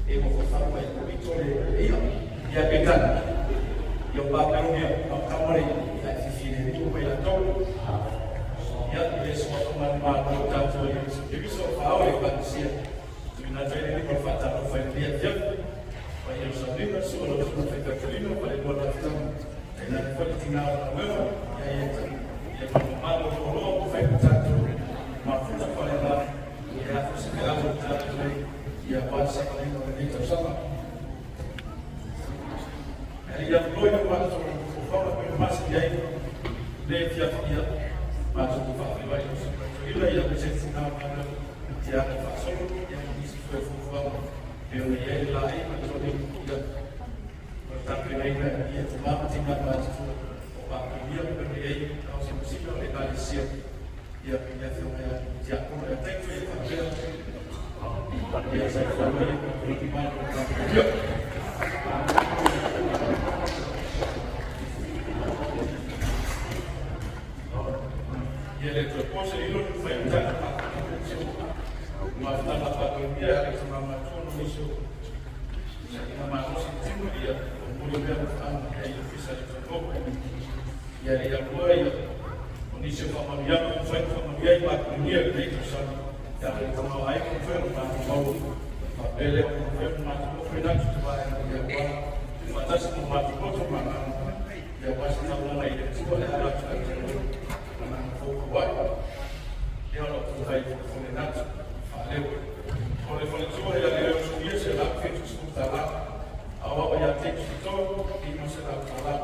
E mo fa mai ko ito le ia. Ia peitai, ia o Papelonia, ma tama le ia e fifi le tu mai latou. Ia i le suafa ma le Malo o tatou e Iesu Keriso o faaoo i Ekalesia. Tuuina atu ai le lima o le faatalofa i lenei afiafi. Ma ia sauniga sua lau susuga faitautolina falelua lafutaga. Tainane foi le tina o le galuega ia Ieta. Ia ma le mamalu o loaloa ua fai ma tatou mafuta faaleaga ia afu se feau o tatou ai ia aua le savaliga o lenei tausaga. Ia aluloa i le matou fofoga pei ona masani ai le afiafi ia matou te faafeiloai i lau susuga faitautolina ia aemaise le tina o le galuega ia aga faasolo ia ma nisi foi o fuafuaga pei ona i ai le laei ma le toniga ia o le tapenaina ia tama ma tina matutua o Papelonia pei ona i ai tausimasima o le Ekalesia ia i le afioga ia Tiakono ia Taito ia faapea ia Saifalua ia ma le Papelonia. Ia le toe po se lilo ni mafai ona tatou faatasi mafutaga a Papelonia e ala i tama matutua ma nisi o sailiga malosi i tino ia momoli pea mafuaaga i ai ofisa i totonu ia le ialua ia o nisi o faamanuiaga ua mafai ona faamanuia ai Papelonia i lenei tausaga e ala i le tamaoaiga ua mafai ona matou maua faapea lea ua mafai ona matou nofo atu te vaega ia aua tuufaatasi ma matou loto ma agaga ia aua se taulaga i le Atua e ala atu ai i agaga foufouai ia o lo o fai fole atu faaleo o le faletua ia le usuia $170, aoao ia Teitu Fito $500,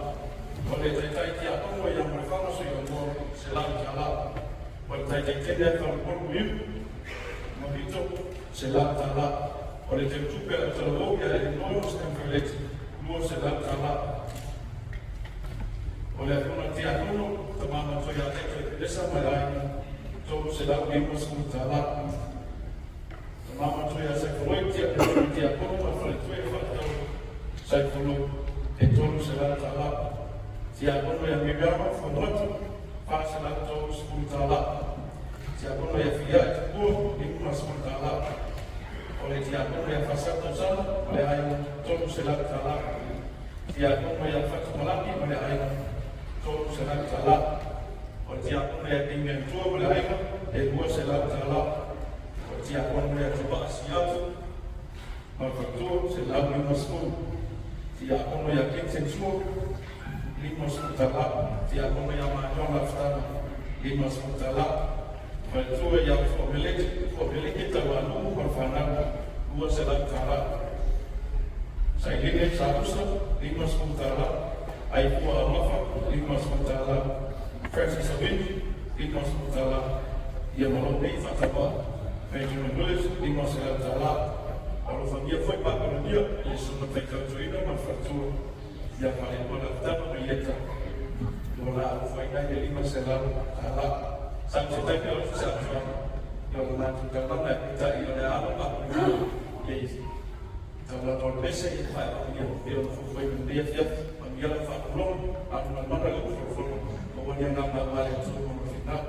o le taitai tiakono ia Molefaga Suiamoa $100, o le taitai tene ia Falemolu Iu Mavito $100, o le teutupe a Talavou ia Eleanor Stanford $200, o le afioga tiakono tama matua ia Taito Epenesa ma le aiga $350. Tama matua ia Saifoloi tiakono ma le faletua ia Faatau Saifoloi e $300. Tiakono ia Miriama Fonoata $430. Tiakono ia Fiai Tupua $50. O le tiakono ia Fasau Tausala ma le aiga $300. Tiakono ia Fatumalaki ma le aiga $300. O le tiakono ia Damian Tua ma le aiga e $200. O le tiakono ia Tupaa Siafu ma le faletua $150. Tiakono ia Clinton Sua $50. Tiakono ia Manion Lafutaga $50. Faletua ia Fuameleke Tauanu'u ma le fanau $200. Sailele Salusa $50. Aifua Alofa $50. Francis Avini $50. Ia ma lou nei faatauva Benjamin Willis $500. Alofagia foi Papelonia i le susuga faitautuaina ma le faletua ia Falelua Lafutaga ma Ieta o la alofaina ai le $500. Sau se taimi o se atuaga ia o le matou taulaga e peitai o le alo Papelonia ia i taulaga o le pese ia faailoa ia ona fuafuaina lenei afiafi. Manuia lau faalogologo alumalumana le folofolo aua ni agaga aua le Atua ma lona finau.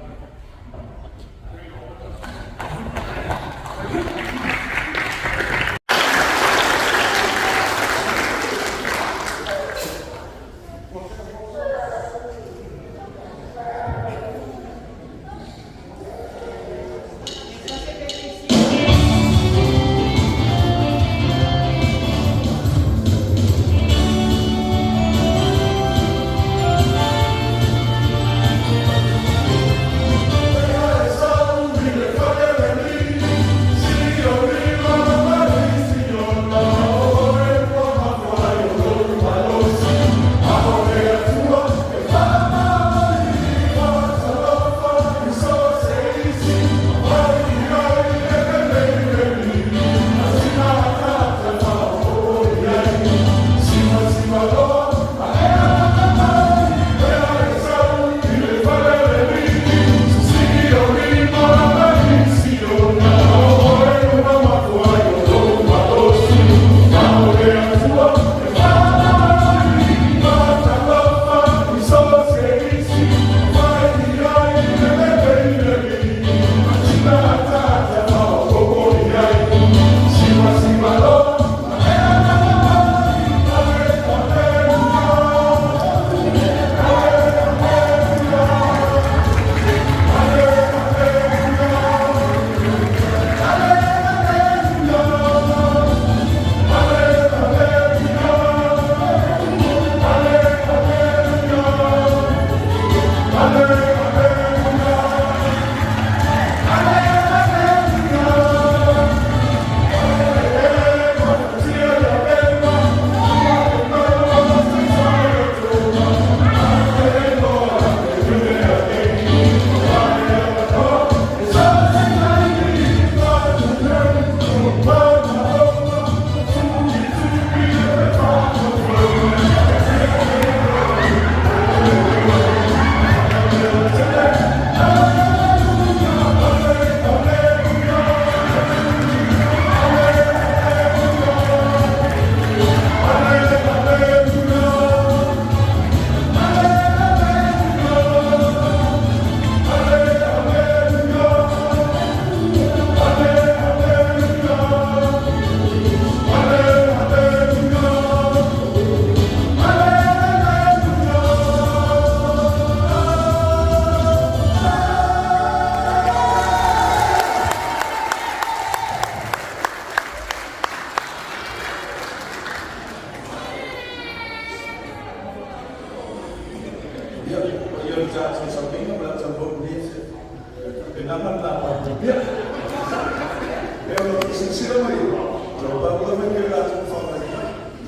Silasila mai, o pau lava ia latou faamaina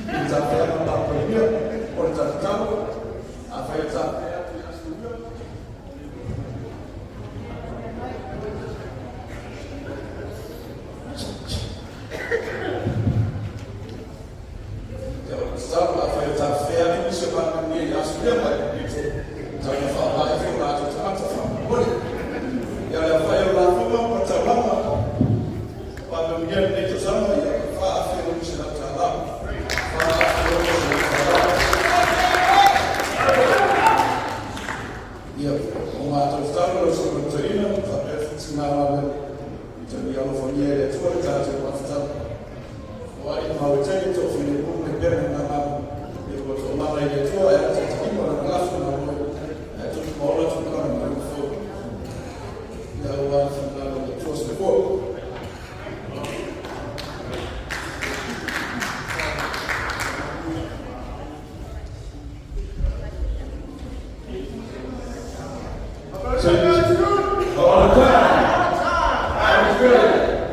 i tafeaga papaia o le tatalo afai e tafea atu i aso lua. Ia, o le tatalo afai e tafea atu nisi o Palemia i aso ia mai, tatou faaaoga ai foi o latou tagata faamolemole. Ia, le aofai o lafoga ma taulaga Palemia i lenei tausaga, ia, $4,600. $4,600. Ia, o matou tatalo lau susuga i le toeaina faapea tina ma ia alofagia e le Atua le tatou mafutaga. O ai mau e tele toafilemu le pele na mamu. Ia ua toalaga i le Atua e ala taitaiga o lana lafo malo. Ae tupu ma ola tulaga ma le fou. Ia ua le finagalo o le Atua. Soifua.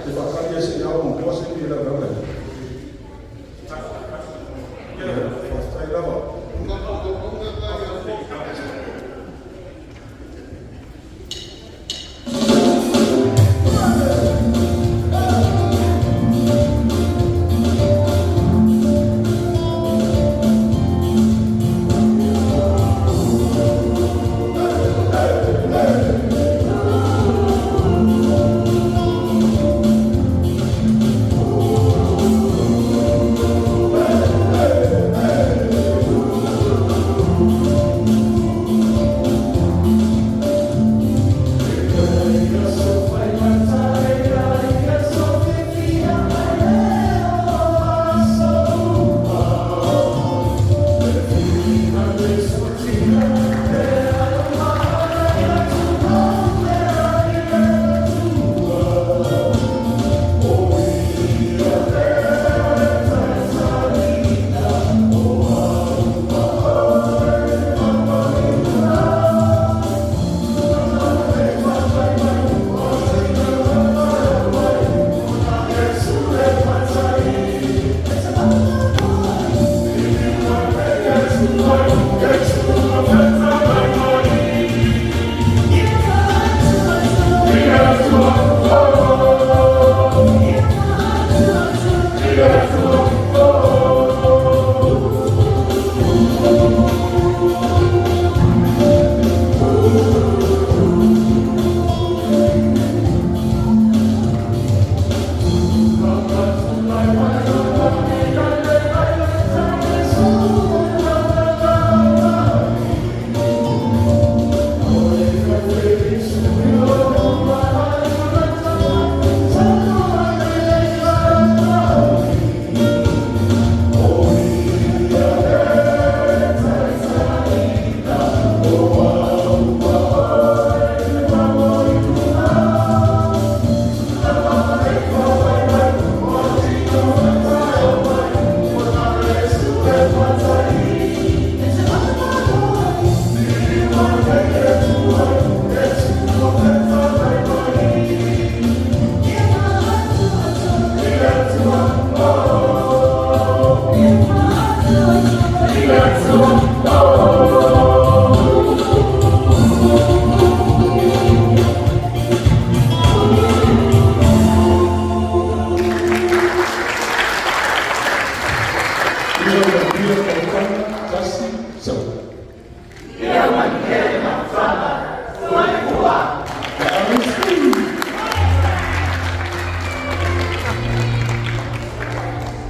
Se faatali se iau mo se ni la.